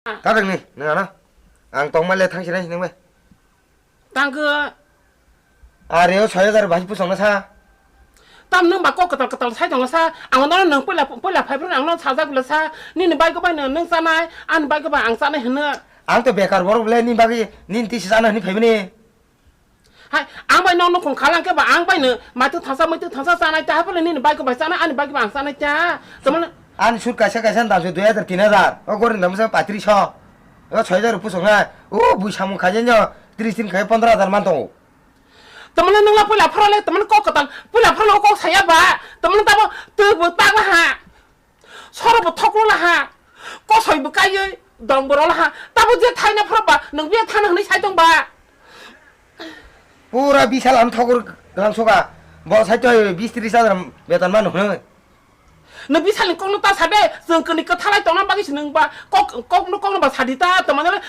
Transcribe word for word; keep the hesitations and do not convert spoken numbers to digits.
Ta tang ni, nang ano. Ang tong ma le thang sinai sinang bai. Tang khe. Are o soi hajar bai pusong na sa. Tam nung ba kok katal katal sai tong sa. Ang no nung poila poila phai phru ang no sajak bwla sa. Nini bai ko bai no nung chanai, ani bai ko bai ang chanai hwno. Ang to bekar borok le ni bagwi nini tisi chana hwnwi phaimani. Hai, ang bai nokno khong khalang khe ba ang bai no maitu thangsa maitu thangsa chanai ta, haphano nini bai ko bai chanai, ani bai ko bai ang chanai ta. Tamano ani sut kaisa kaisa daso dui hajar tin hajar. O gorin damosa patriso. O soi hajar pusong na. O bui samung khainai no tris din khai pondro hajar man tongo. Tamano nungla puila pharo le, tamano kok katal puila pharo kok saya ba. Tamano tamo tu bo tagla ha. Soro bo thoklo laha, kosoi bo kaiwi dong bo rolaha, tabo je thaina phoro ba, nwng biya thana hwnwi sai tong ba. Pura bisal ang thokur glang soka, bo sai to bis tris hajar beton mano hwnwi. Nwng bisalni kokno ta sade, chwng kwnwi kwthalai tongna bagwi se nwng ba, kok, kokno, kokno ba sadi ta, tongmani le.